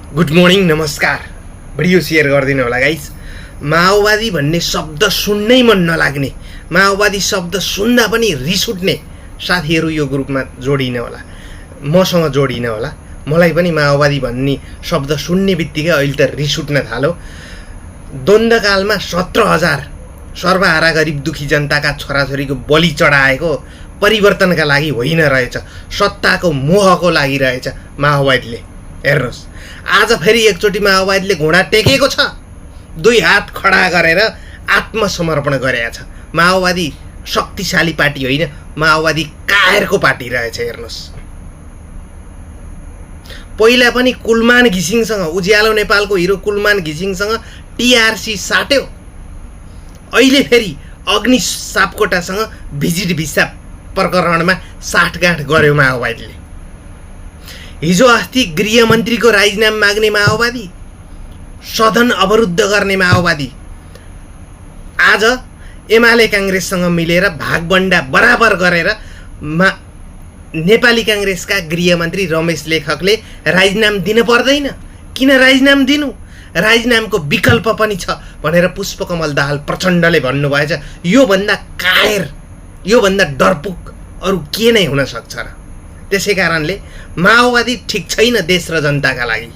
Good morning नमस्कार। Video share गरिदिनु होला गाइस। माओवादी भन्ने शब्द सुन्नै मन नलाग्ने, माओवादी शब्द सुन्दा पनि रिस उठ्ने साथीहरू यो ग्रुपमा जोडिन होला, मसँग जोडिन होला। मलाई पनि माओवादी भन्ने शब्द सुन्ने बित्तिकै अहिले त रिस उठ्न थाल्यो। द्वन्द्वकालमा 17,000 सर्वहारा गरिब दुखी जनताका छोराछोरीको बलि चढाएको परिवर्तनका लागि होइन रहेछ, सत्ताको मोहको लागि रहेछ माओवादीले। हेर्नुहोस्, आज फेरि एकचोटि माओवादीले घुँडा टेकेको छ, दुई हात खडा गरेर आत्मसमर्पण गरेको छ। माओवादी शक्तिशाली पार्टी होइन, माओवादी कायरको पार्टी रहेछ। हेर्नुहोस्, पहिला पनि कुलमान घिसिङसँग, उज्यालो नेपालको हिरो कुलमान घिसिङसँग टिआरसी साट्यो, अहिले फेरि अग्नि सापकोटासँग भिजिट भिसा प्रकरणमा साठगाँठ गर्यो माओवादीले। हिजो अस्ति गृहमन्त्रीको राजीनामा माग्ने माओवादी, सदन अवरुद्ध गर्ने माओवादी, आज एमाले काङ्ग्रेससँग मिलेर भागबण्डा बराबर गरेर नेपाली काङ्ग्रेसका गृहमन्त्री रमेश लेखकले राजीनामा दिन पर्दैन। किन राजीनामा दिनु, राजीनामाको विकल्प पनि छ भनेर पुष्पकमल दाहाल प्रचण्डले भन्नुभएछ। योभन्दा कायर, योभन्दा डरपुक अरू के नै हुन सक्छ र? त्यसै कारणले माओवादी ठिक छैन देश र जनताका लागि।